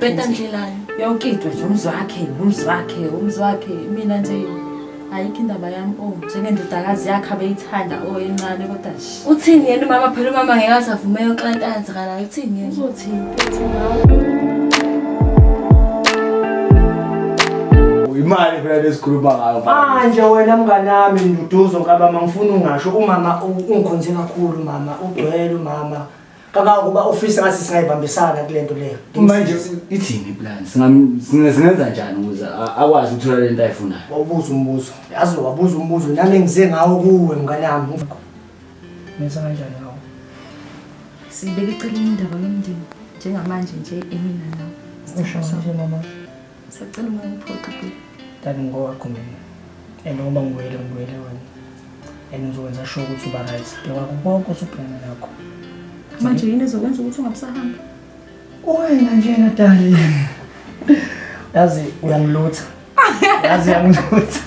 wakhe Ubheda nje. ndlelani. Yonke into nje umzi wakhe, umzi wakhe, umzi wakhe. Mina nje ayikho indaba yami oh njengendodakazi yakhe abeyithanda oh encane kodwa nje. Uthini yena umama phela umama ngeke asavume yonke lento ayenzakalayo uthini yena? Uzothini mfethu ngawe? Imali phela lesikhuluma ngayo manje. Manje wena mnganami Nduduzo nkabama ngifuna ungasho umama ungikhonze kakhulu mama ugcwele umama kangangokuba ufisa ngathi singayibambisana kule nto leyo. Manje ithini iplan? Singenza njani ukuze akwazi ukuthola lento ayifunayo? Wawubuza umbuzo. Yazi wabuza umbuzo nami ngize ngawo kuwe mnganami. Ngenza kanjani ngawo? Sibeke eceleni indaba yomndeni njengamanje nje emina nawe. Usho nje mama. Sacela ungangiphoxi bhuti. Dani ngowakho mina. And ngoba ngiwele ngiwele wena. And ngizokwenza sure ukuthi uba right. Bheka konke osubhekana nakho. Manje yini ezokwenza ukuthi ungabusahamba? Wena nje Natali. Yazi uyangilutha. Yazi uyangilutha.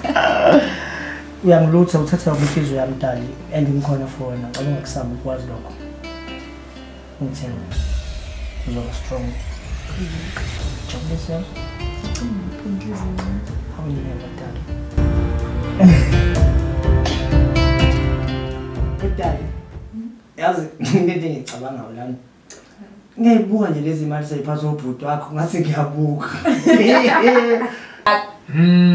Uyangilutha uthatha yonke inhliziyo yami Dali and ngikhona for wena. Ngicela ungakusabi ukwazi lokho. Ngithembe. Uzoba strong. Jabulisa yazi. Hawu never Dali. Dali. Yazi into engiyicabangayo lana. Ngiyayibuka nje lezi mali seyiphathwa ubhuti wakho ngathi ngiyabuka.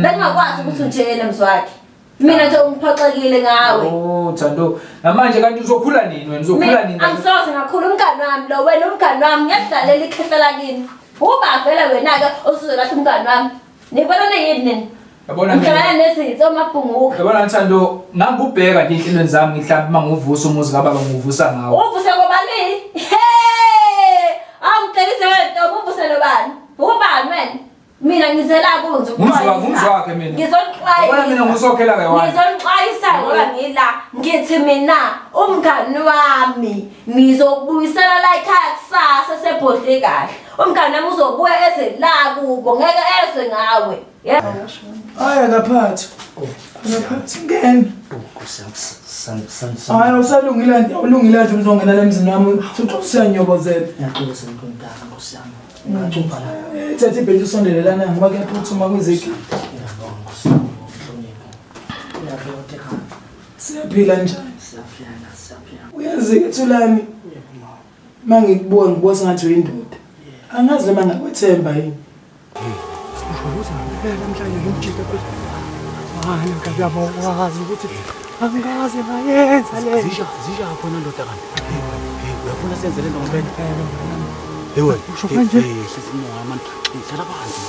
Bengingakwazi ukuthi unjena mzwakhe. Mina nje ungiphoxekile ngawe. Oh Thando, namanje kanti uzokhula nini wena? Uzokhula nini? Angisoze ngakhula umngani wami lo wena umngani wami ngiyakudlalela ikhehla lakini. Uba vele wena-ke osuzolahla umngani wami. Nibonana yini nini? Yabona mina. Ngihlangana nezinto omabhunguka. Yabona Thando, ngangubheka nje enhlelweni zami mhlawumbe uma nguvusa umuzi kababa nguvusa ngawo. Uvuse ngobani? Hey! Awungixekise wena ntombi uvuse nobani? Ubani wena? Mina ngizela kunje Ngumzi wakhe mina. Ngizonixwayisa. Yabona mina ngusokhela ke wami. Ngizonixwayisa ngoba ngila ngithi mina umngani wami ngizokubuyisela la ekhaya kusasa sebhodle kahle. Umngani wami uzobuya eze la kubo ngeke ezwe ngawe. Yeah. Hayi akaphathi. Akaphathi ngena. Hayi awusalungile nje, awulungile nje uzongena la emzini wami. Futhi usiyanyobozela. Ngiyaxolisa mntwana Nkosi yami. Ngacupha la. Thatha ibhentshi usondele lana ngoba kuyaphuthuma kwizigi. Ngiyabonga Nkosi yami ngokuhlonipha. Uyaphila ekhaya. Siyaphila njani? Siyaphila siyaphila. Uyazi-ke Thulani, Yebo mama. uma ngikubuka ngikubuka sengathi uyindoda. Angazi noma ngakwethemba yini. Usho ukuthi ngempela namhlanje ngimjike futhi. Hayi nkabi yami wazi ukuthi angikaze ngayenza le. Zisha, zisha khona ndoda kanti. Hey, uyafuna senze lento ngempela? Hey wena, Usho kanje? Hey, hlezi moya man. Hlala phansi.